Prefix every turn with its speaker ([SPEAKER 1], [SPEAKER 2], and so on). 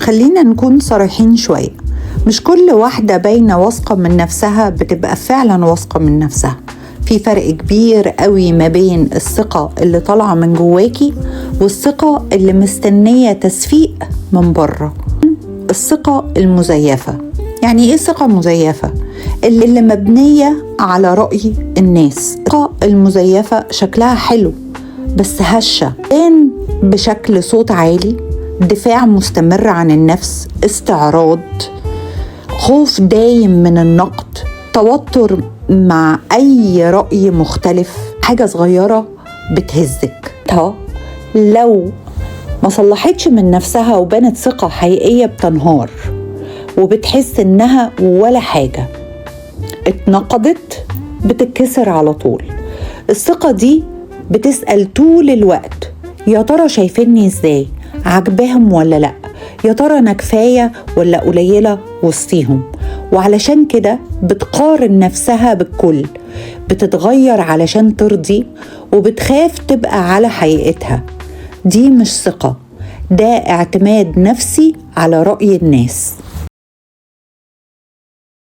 [SPEAKER 1] خلينا نكون صريحين شوية، مش كل واحدة باينة واثقة من نفسها بتبقى فعلا واثقة من نفسها. في فرق كبير قوي ما بين الثقة اللي طالعة من جواكي والثقة اللي مستنية تصفيق من بره. الثقة المزيفة. يعني ايه ثقة مزيفة؟ اللي مبنية على رأي الناس. الثقة المزيفة شكلها حلو بس هشة، كان بشكل صوت عالي، دفاع مستمر عن النفس، استعراض، خوف دايم من النقد، توتر مع أي رأي مختلف، حاجة صغيرة بتهزك. لو ما صلحتش من نفسها وبنت ثقة حقيقية بتنهار وبتحس إنها ولا حاجة، اتنقدت بتتكسر على طول. الثقة دي بتسأل طول الوقت، يا ترى شايفيني ازاي؟ عجبهم ولا لأ؟ يا ترى أنا كفاية ولا قليلة وسطيهم؟ وعلشان كده بتقارن نفسها بالكل، بتتغير علشان ترضي، وبتخاف تبقى على حقيقتها. دي مش ثقة، ده اعتماد نفسي على رأي الناس.